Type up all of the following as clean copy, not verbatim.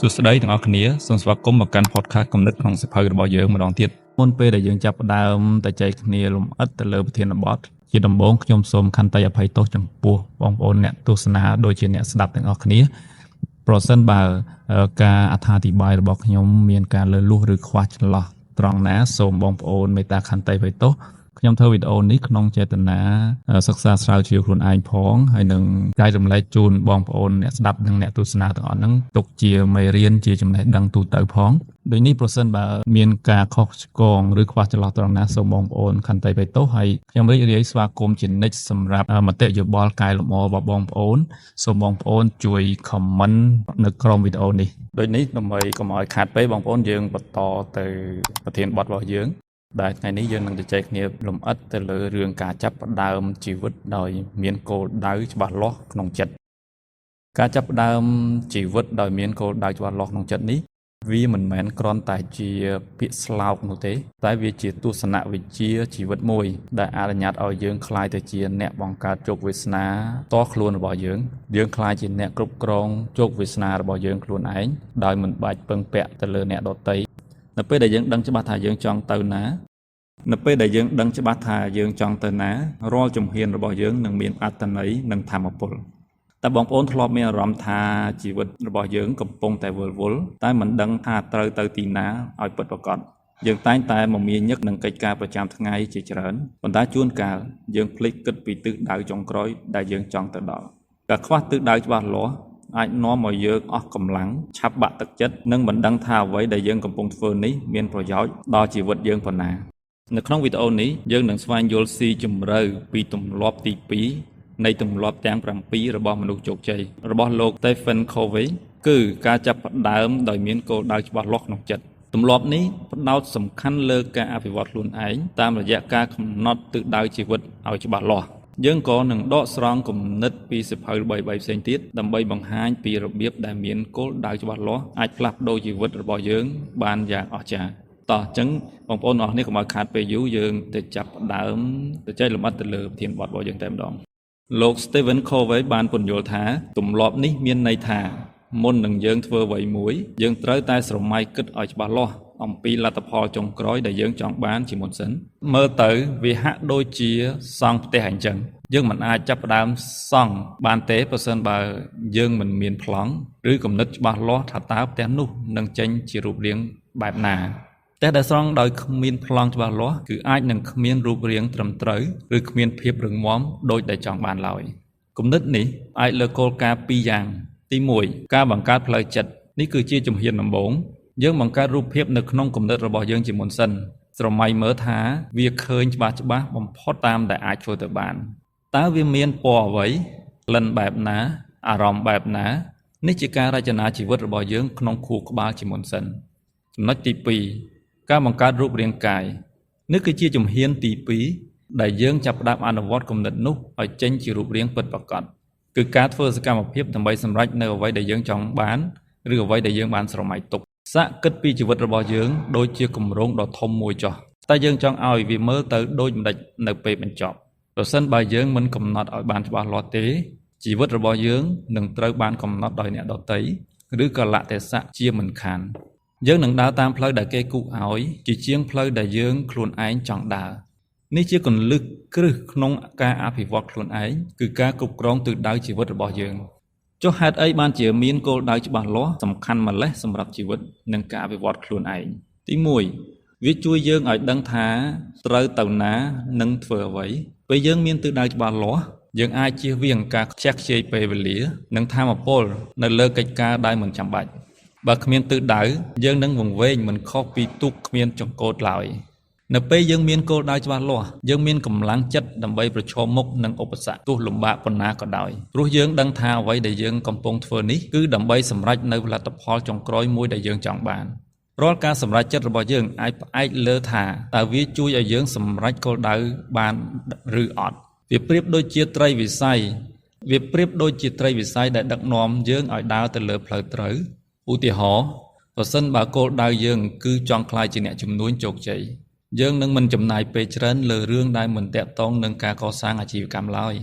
សួស្តីទាំងអស់គ្នាសូមស្វាគមន៍មកកាន់ podcast គំនិតក្នុងសៀវភៅរបស់យើងម្ដងទៀតមុនពេលដែលយើងចាប់ផ្ដើមទៅចែកគ្នាលម្អិតទៅលើប្រធានបទជាដំបូងខ្ញុំសូមខន្តីអភ័យទោសចំពោះបងប្អូនអ្នកទស្សនាដូចជាអ្នកស្ដាប់ទាំងអស់គ្នាប្រសិនបើការអត្ថាធិប្បាយរបស់ខ្ញុំមានការលើសលួសឬខ្វះចន្លោះត្រង់ណាសូមបងប្អូនមេត្តាខន្តីអភ័យទោសខ្ញុំធ្វើវីដេអូនេះក្នុងចេតនាសិក្សាស្រាវជ្រាវខ្លួនឯងផងហើយនឹងចែករំលែកជូនបងប្អូនអ្នកស្ដាប់និងអ្នកទស្សនាទាំងអស់ហ្នឹងទុកជាមេរៀនជាចំណេះដឹងទូទៅផងដូចនេះប្រសិនបើមានការខុសឆ្គងឬខ្វះចន្លោះត្រង់ណាសូមបងប្អូនខន្តីអភ័យទោសហើយខ្ញុំរីករាយស្វាគមន៍ជានិច្ចសម្រាប់មតិយោបល់កែលម្អរបស់បងប្អូនសូមបងប្អូនជួយ comment នៅក្រោមវីដេអូនេះដូចនេះដើម្បីកុំឲ្យខាតពេកបងប្អូនយើងបន្តទៅប្រធានបទរបស់យើងដែលថ្ងៃនេះយើងនឹងជជែកគ្នាលម្អិតទៅលើរឿងការចាប់ផ្ដើមជីវិតដោយមានគោលដៅច្បាស់លាស់ក្នុងចិត្តការចាប់ផ្ដើមជីវិតដោយមានគោលដៅច្បាស់លាស់ក្នុងចិត្តនេះវាមិនមែនគ្រាន់តែជាពាក្យស្លោកនោះទេតែវាជាទស្សនវិជ្ជាជីវិតមួយដែលអនុញ្ញាតឲ្យយើងក្លាយទៅជាអ្នកបង្កើតជោគវាសនាផ្ទាល់ខ្លួនរបស់យើងយើងក្លាយជាអ្នកគ្រប់គ្រងជោគវាសនារបស់យើងខ្លួនឯងដោយមិនបាច់ពឹងពាក់ទៅលើអ្នកដទៃនៅពេលដែលយើងដឹងច្បាស់ថាយើងចង់ទៅណានៅពេលដែលយើងដឹងច្បាស់ថាយើងចង់ទៅណារាល់ជំហានរបស់យើងនឹងមានអត្ថន័យនិងធម៌ពលតែបងប្អូនធ្លាប់មានអារម្មណ៍ថាជីវិតរបស់យើងកំពុងតែវិលវល់តែមិនដឹងថាត្រូវទៅទីណាឲ្យពិតប្រាកដយើងតែងតែមមាញឹកនឹងកិច្ចការប្រចាំថ្ងៃជាច្រើនប៉ុន្តែជួនកាលយើងភ្លេចគិតពីទិសដៅចុងក្រោយដែលយើងចង់ទៅដល់ការខ្វះទិសដៅច្បាស់លាស់អាចនាំឲ្យយើងអស់កម្លាំងឆាប់បាក់ទឹកចិត្តនិងមិនដឹងថាអ្វីដែលយើងកំពុងធ្វើនេះមានប្រយោជន៍ដល់ជីវិតយើងប៉ុណ្ណានៅក្នុងវីដេអូនេះយើងនឹងស្វែងយល់ស៊ីជម្រៅពីទម្លាប់ទី2នៃទម្លាប់ទាំង7របស់មនុស្សជោគជ័យរបស់លោក Stephen Covey គឺការចាប់ផ្ដើមដោយមានគោលដៅច្បាស់លាស់ក្នុងចិត្តទម្លាប់នេះផ្ដោតសំខាន់លើការអភិវឌ្ឍខ្លួនឯងតាមរយៈការកំណត់ទិសដៅជីវិតឲ្យច្បាស់លាស់យើងក៏នឹងដកស្រង់គំនិតពីសៀវភៅល្បីៗផ្សេងទៀតដើម្បីបង្ហាញពីរបៀបដែលមានគោលដៅច្បាស់លាស់អាចផ្លាស់ប្ដូរជីវិតរបស់យើងបានយ៉ាងអស្ចារ្យតោះអញ្ចឹងបងប្អូនអរគ្នាកុំឲ្យខាតពេលយូរយើងទៅចាប់ផ្ដើមទៅចែកលម្អិតទៅលើប្រធានបទរបស់យើងតែម្ដងលោក Stephen Covey បានពន្យល់ថាទម្លាប់នេះមានន័យថាមុននឹងយើងធ្វើអ្វីមួយយើងត្រូវតែស្រមៃគិតឲ្យច្បាស់លាស់អំពីលទ្ធផលចុងក្រោយដែលយើងចង់បានជាមុនសិនមើលទៅវាហាក់ដូចជាសង់ផ្ទះអញ្ចឹងយើងមិនអាចចាប់ផ្ដើមសង់បានទេប្រសិនបើយើងមិនមានប្លង់ឬគំនិតច្បាស់លាស់ថាតើផ្ទះនោះនឹងចេញជារូបរាងបែបណាផ្ទះដែលស្រង់ដោយគ្មានប្លង់ច្បាស់លាស់គឺអាចនឹងគ្មានរូបរាងត្រឹមត្រូវឬគ្មានភាពរឹងមាំដូចដែលចង់បានឡើយគំនិតនេះអាចលើគោលការណ៍ពីរយ៉ាងទី1ការបង្កើតផ្លូវចិត្តនេះគឺជាជំហានដំបូងយើងបង្កើតរូបភាពនៅក្នុងគំនិតរបស់យើងជាមុនសិនស្រមៃមើលថាវាឃើញច្បាស់ៗបំផុតតាមដែលអាចធ្វើទៅបានតើវាមានពណ៌អ្វីក្លិនបែបណាអារម្មណ៍បែបណានេះជាការរចនាជីវិតរបស់យើងក្នុងខួរក្បាលជាមុនសិនចំណុចទី2ការបង្កើតរូបរាងកាយនេះគឺជាជំហានទី2ដែលយើងចាប់ផ្ដើមអនុវត្តគំនិតនោះឲ្យចេញជារូបរាងពិតប្រាកដគឺការធ្វើសកម្មភាពដើម្បីសម្រេចនៅអ្វីដែលយើងចង់បានឬអ្វីដែលយើងបានស្រមៃទុកសាកគិតពីជីវិតរបស់យើងដូចជាគម្រោងដ៏ធំមួយចុះតែយើងចង់ឲ្យវាមើលទៅដូចម្ដេចនៅពេលបញ្ចប់ប្រសិនបើយើងមិនកំណត់ឲ្យបានច្បាស់លាស់ទេជីវិតរបស់យើងនឹងត្រូវបានកំណត់ដោយអ្នកដទៃឬក៏លៈទេសៈជាមិនខានយើងនឹងដើរតាមផ្លូវដែលគេគូសឲ្យជាជាងផ្លូវដែលយើងខ្លួនឯងចង់ដើរនេះជាគន្លឹះគ្រឹះក្នុងការអភិវឌ្ឍខ្លួនឯងគឺការគ្រប់គ្រងទិសដៅជីវិតរបស់យើងចុះហេតុអីបានជាមានគោលដៅច្បាស់លាស់សំខាន់ម្ល៉េះសម្រាប់ជីវិតនិងការអភិវឌ្ឍខ្លួនឯងទី1វាជួយយើងឲ្យដឹងថាត្រូវទៅណានិងធ្វើអ្វីពេលយើងមានទិសដៅច្បាស់លាស់យើងអាចជៀសវាងការខ្ជះខ្ជាយពេលវេលានិងថាមពលនៅលើកិច្ចការដែលមិនចាំបាច់បើគ្មានទិសដៅយើងនឹងវង្វេងមិនខុសពីទូកគ្មានចង្កូតឡើយនៅពេលយើងមានគោលដៅច្បាស់លាស់យើងមានកម្លាំងចិត្តដើម្បីប្រឈមមុខនឹងឧបសគ្គទោះលំបាកប៉ុណ្ណាក៏ដោយព្រោះយើងដឹងថាអ្វីដែលយើងកំពុងធ្វើនេះគឺដើម្បីសម្រេចនៅលទ្ធផលចុងក្រោយមួយដែលយើងចង់បានរាល់ការសម្រេចចិត្តរបស់យើងអាចផ្អែកលើថាតើវាជួយឲ្យយើងសម្រេចគោលដៅបានឬអត់វាប្រៀបដូចជាត្រីវិស័យវាប្រៀបដូចជាត្រីវិស័យដែលដឹកនាំយើងឲ្យដើរទៅលើផ្លូវត្រូវឧទាហរណ៍ប្រសិនបើគោលដៅយើងគឺចង់ក្លាយជាអ្នកជំនួញជោគជ័យយើងនឹងមិនចំណាយពេលច្រើនលើរឿងដែលមិនទាក់ទងនឹងការកសាងអាជីវកម្មឡើយ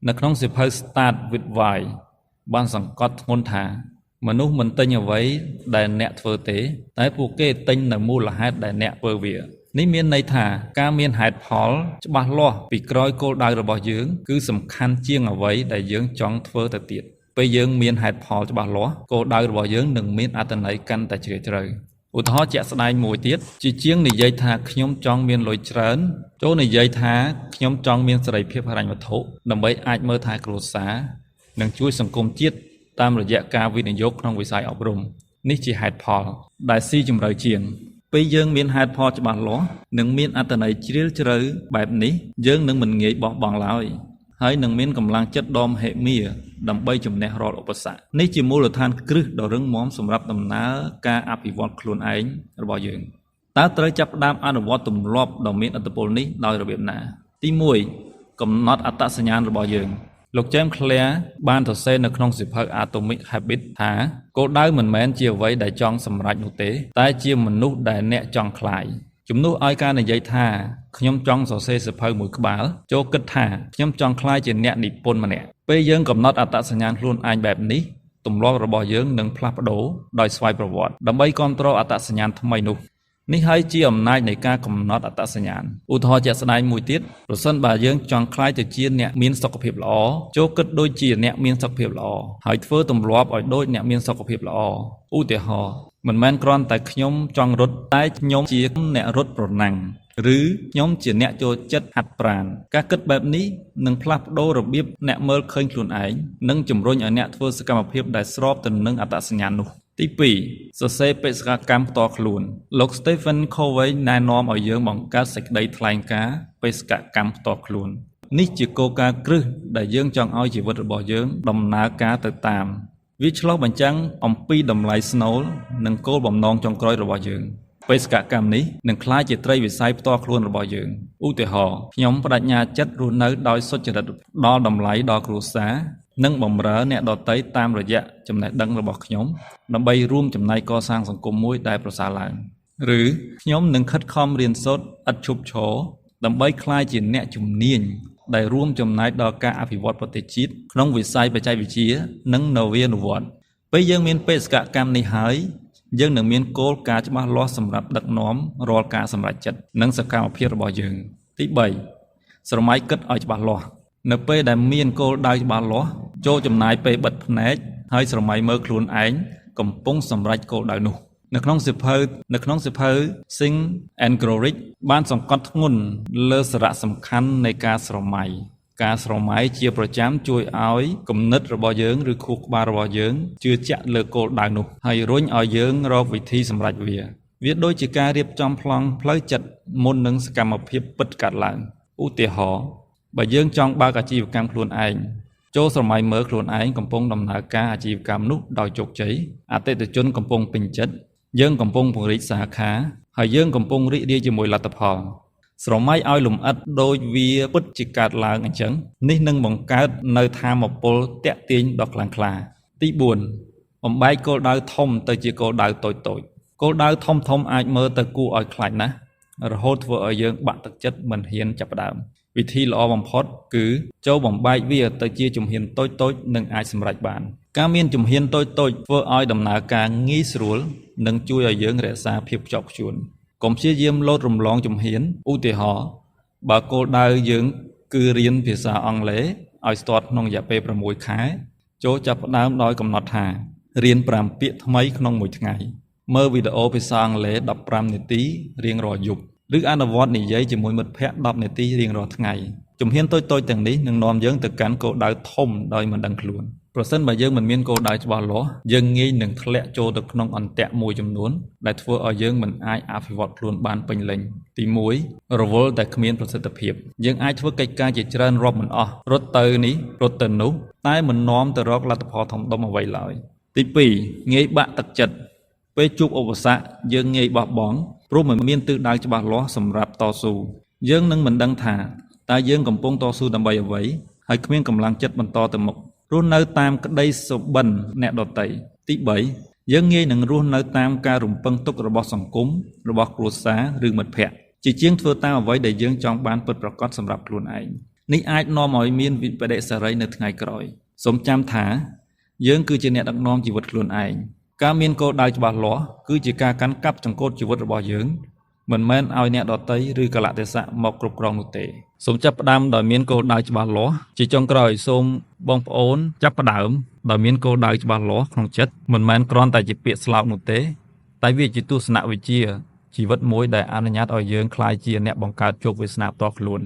នៅក្នុងសៀវភៅ Start with Why បានសង្កត់ធ្ងន់ថា មនុស្សមិនទិញអ្វីដែលអ្នកធ្វើទេ តែពួកគេទិញនូវមូលហេតុដែលអ្នកធ្វើវា នេះមានន័យថាការមានហេតុផលច្បាស់លាស់ពីក្រោយគោលដៅរបស់យើង គឺសំខាន់ជាងអ្វីដែលយើងចង់ធ្វើទៅទៀត ពេលយើងមានហេតុផលច្បាស់លាស់គោលដៅរបស់យើងនឹងមានអត្ថន័យកាន់តែជ្រាលជ្រៅឧទាហរណ៍ជាក់ស្ដែងមួយទៀតជាជាងនិយាយថាខ្ញុំចង់មានលុយច្រើនចូលនិយាយថាខ្ញុំចង់មានសេរីភាពហិរញ្ញវត្ថុដើម្បីអាចមើលថែគ្រួសារនិងជួយសង្គមជាតិតាមរយៈការវិនិយោគក្នុងវិស័យអប់រំនេះជាហេតុផលដែលស៊ីជម្រៅជាងពេលយើងមានហេតុផលច្បាស់លាស់និងមានអត្ថន័យជ្រាលជ្រៅបែបនេះយើងនឹងមិនងាយបោះបង់ឡើយហើយនឹងមានកម្លាំងចិត្តដ៏មហិមាដើម្បីជំនះរាល់ឧបសគ្គនេះជាមូលដ្ឋានគ្រឹះដ៏រឹងមាំសម្រាប់ដំណើរការអភិវឌ្ឍខ្លួនឯងរបស់យើងតើត្រូវចាប់ផ្ដើមអនុវត្តទម្លាប់ដ៏មានឥទ្ធិពលនេះដោយរបៀបណាទី1កំណត់អត្តសញ្ញាណរបស់យើងលោក James Clear បានសរសេរនៅក្នុងសៀវភៅ Atomic Habits ថាគោលដៅមិនមែនជាអ្វីដែលចង់សម្រេចនោះទេតែជាមនុស្សដែលអ្នកចង់ក្លាយជំនួសឲ្យការនិយាយថាខ្ញុំចង់សរសេរសៀវភៅមួយក្បាលចូលគិតថាខ្ញុំចង់ក្លាយជាអ្នកនិពន្ធម្នាក់ពេលយើងកំណត់អត្តសញ្ញាណខ្លួនឯងបែបនេះទម្លាប់របស់យើងនឹងផ្លាស់ប្ដូរដោយស្វ័យប្រវត្តិដើម្បីគ្រប់គ្រងអត្តសញ្ញាណថ្មីនោះនេះហើយជាអំណាចនៃការកំណត់អត្តសញ្ញាណឧទាហរណ៍ជាក់ស្ដែងមួយទៀតប្រសិនបើយើងចង់ក្លាយទៅជាអ្នកមានសុខភាពល្អចូលគិតដូចជាអ្នកមានសុខភាពល្អហើយធ្វើទម្លាប់ឲ្យដូចអ្នកមានសុខភាពល្អឧទាហរណ៍មិនមែនគ្រាន់តែខ្ញុំចង់រត់តែខ្ញុំជាអ្នករត់ប្រណាំងឬខ្ញុំជាអ្នកចូលចិត្តហាត់ប្រាណការគិតបែបនេះនឹងផ្លាស់ប្ដូររបៀបអ្នកមើលឃើញខ្លួនឯងនិងជំរុញឲ្យអ្នកធ្វើសកម្មភាពដែលស្របទៅនឹងអត្តសញ្ញាណនោះទី2សរសេរបេសកកម្មផ្ទាល់ខ្លួនលោក Stephen Covey ណែនាំឲ្យយើងបង្កើតសេចក្តីថ្លែងការណ៍បេសកកម្មផ្ទាល់ខ្លួននេះជាគោលការណ៍គ្រឹះដែលយើងចង់ឲ្យជីវិតរបស់យើងដំណើរការទៅតាមវាឆ្លុះបញ្ចាំងអំពីតម្លៃស្នូលនិងគោលបំណងចុងក្រោយរបស់យើងបេសកកម្មនេះនឹងក្លាយជាត្រីវិស័យផ្ទាល់ខ្លួនរបស់យើងឧទាហរណ៍ខ្ញុំប្តេជ្ញាចិត្តរស់នៅដោយសុចរិតផ្ដល់តម្លៃដល់គ្រួសារនិងបម្រើអ្នកដទៃតាមរយៈចំណេះដឹងរបស់ខ្ញុំដើម្បីរួមចំណែកកសាងសង្គមមួយដែលប្រសើរឡើងឬខ្ញុំនឹងខិតខំរៀនសូត្រឥតឈប់ឈរដើម្បីក្លាយជាអ្នកជំនាញដែលរួមចំណែកដល់ការអភិវឌ្ឍប្រទេសជាតិក្នុងវិស័យបច្ចេកវិទ្យានិងនវានុវត្តន៍ពេលយើងមានបេសកកម្មនេះហើយយើងនឹងមានគោលការណ៍ច្បាស់លាស់សម្រាប់ដឹកនាំរាល់ការសម្រេចចិត្តនិងសកម្មភាពរបស់យើងទី3ស្រមៃគិតឲ្យច្បាស់លាស់នៅពេលដែលមានគោលដៅច្បាស់លាស់ចូលចំណាយពេលបិទភ្នែកហើយស្រមៃមើលខ្លួនឯងកំពុងសម្រេចគោលដៅនោះនៅក្នុងសៀវភៅ Think and Grow Rich បានសង្កត់ធ្ងន់លើសារៈសំខាន់នៃការស្រមៃការស្រមៃជាប្រចាំជួយឲ្យគំនិតរបស់យើងឬខួរក្បាលរបស់យើងជឿជាក់លើគោលដៅនោះហើយរុញឲ្យយើងរកវិធីសម្រេចវាវាដូចជាការរៀបចំប្លង់ផ្លូវចិត្តមុននឹងសកម្មភាពពិតកើតឡើងឧទាហរណ៍បើយើងចង់បើកអាជីវកម្មខ្លួនឯងចូលស្រមៃមើលខ្លួនឯងកំពុងដំណើរការអាជីវកម្មនោះដោយជោគជ័យអតិថិជនកំពុងពេញចិត្តយើងកំពុងពង្រីកសាខាហើយយើងកំពុងរីករាយជាមួយលទ្ធផលស្រមៃឲ្យលម្អិតដូចវាពិតជាកើតឡើងអញ្ចឹងនេះនឹងបង្កើតនៅថាមពលទាក់ទាញដ៏ខ្លាំងក្លាទី4បំបែកគោលដៅធំទៅជាគោលដៅតូចៗគោលដៅធំៗអាចមើលទៅគួរឲ្យខ្លាចណាស់រហូតធ្វើឲ្យយើងបាក់ទឹកចិត្តមិនហ៊ានចាប់ផ្ដើមវិធីល្អបំផុតគឺចូលបំបែកវាទៅជាជំហានតូចៗនិងអាចសម្រេចបានការមានជំហានតូចៗធ្វើឲ្យដំណើរការងាយស្រួលនិងជួយឲ្យយើងរក្សាភាពខ្ជាប់ខ្ជួនកុំព្យាយាមលោតរំលងជំហានឧទាហរណ៍បើគោលដៅយើងគឺរៀនភាសាអង់គ្លេសឲ្យស្ទាត់ក្នុងរយៈពេល6ខែចូលចាប់ផ្ដើមដោយកំណត់ថារៀន5ពាក្យថ្មីក្នុងមួយថ្ងៃមើលវីដេអូភាសាអង់គ្លេស15នាទីរៀងរាល់យប់ឬអនុវត្តនិយាយជាមួយមិត្តភ័ក្តិ10នាទីរៀងរាល់ថ្ងៃជំហានតូចៗទាំងនេះនឹងនាំយើងទៅកាន់គោលដៅធំដោយមិនដឹងខ្លួនប្រសិនបើយើងមិនមានគោលដៅច្បាស់លាស់យើងងាយនឹងធ្លាក់ចូលទៅក្នុងអន្ទាក់មួយចំនួនដែលធ្វើឲ្យយើងមិនអាចអភិវឌ្ឍខ្លួនបានពេញលេញទី1រវល់តែគ្មានប្រសិទ្ធភាពយើងអាចធ្វើកិច្ចការជាច្រើនរាប់មិនអស់រត់ទៅនេះរត់ទៅនោះតែមិននាំទៅរកលទ្ធផលធំដុំអ្វីឡើយទី2ងាយបាក់ទឹកចិត្តពេលជួបឧបសគ្គយើងងាយបោះបង់ព្រោះមិនមានទិសដៅច្បាស់លាស់សម្រាប់តស៊ូយើងនឹងមិនដឹងថាតើយើងកំពុងតស៊ូដើម្បីអ្វីហើយគ្មានកម្លាំងចិត្តបន្តទៅមុខរស់នៅតាមក្តីសុបិនអ្នកដទៃទី3យើងងាយនឹងរស់នៅតាមការរំពឹងទុករបស់សង្គមរបស់គ្រួសារឬមិត្តភ័ក្តិជាជាងធ្វើតាមអ្វីដែលយើងចង់បានពិតប្រាកដសម្រាប់ខ្លួនឯងនេះអាចនាំឲ្យមានវិបដិសារីនៅថ្ងៃក្រោយសូមចាំថា យើងគឺជាអ្នកដឹកនាំជីវិតខ្លួនឯងការមានគោលដៅច្បាស់លាស់គឺជាការកាន់កាប់ចង្កូតជីវិតរបស់យើងមិនមែនឲ្យអ្នកដទៃឬកាលៈទេសៈមកគ្រប់គ្រងនោះទេសូមចាប់ផ្ដើមដោយមានគោលដៅច្បាស់លាស់ជាចុងក្រោយសូមបងប្អូនចាប់ផ្ដើមដោយមានគោលដៅច្បាស់លាស់ក្នុងចិត្តមិនមែនគ្រាន់តែជាពាក្យស្លោកនោះទេតែវាជាទស្សនវិជ្ជាជីវិតមួយដែលអនុញ្ញាតឲ្យយើងក្លាយជាអ្នកបង្កើតជោគវាសនាផ្ទាល់ខ្លួន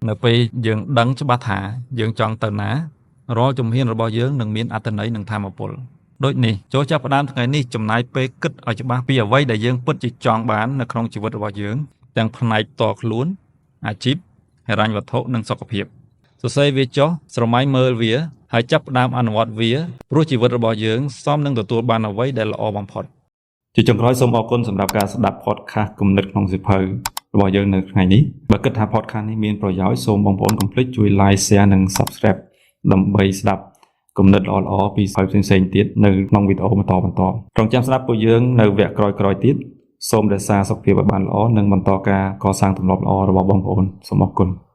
នៅពេលយើងដឹងច្បាស់ថាយើងចង់ទៅណារាល់ជំហានរបស់យើងនឹងមានអត្ថន័យនិងថាមពលដូចនេះចូលចាប់ផ្ដើមថ្ងៃនេះចំណាយពេលគិតឲ្យច្បាស់ពីអ្វីដែលយើងពិតជាចង់បាននៅក្នុងជីវិតរបស់យើងទាំងផ្នែកផ្ទាល់ខ្លួនអាជីពហិរញ្ញវត្ថុនិងសុខភាពសរសេរវាចុះស្រមៃមើលវាហើយចាប់ផ្ដើមអនុវត្តវាព្រោះជីវិតរបស់យើងសមនឹងទទួលបានអ្វីដែលល្អបំផុតជាចុងក្រោយសូមអរគុណសម្រាប់ការស្ដាប់ podcast គំនិតក្នុងសៀវភៅរបស់យើងនៅថ្ងៃនេះបើគិតថា podcast នេះមានប្រយោជន៍សូមបងប្អូនកុំភ្លេចជួយ like share និង subscribe ដើម្បីស្ដាប់គំនិតល្អៗពីសៀវភៅផ្សេងៗទៀតនៅក្នុងវីដេអូបន្តបន្តរងចាំស្ដាប់ពួកយើងនៅវគ្គក្រោយៗទៀតសូមរក្សាសុខភាពឲ្យបានល្អនិងបន្តការកសាងទម្លាប់ល្អរបស់បងប្អូនសូមអរគុណ។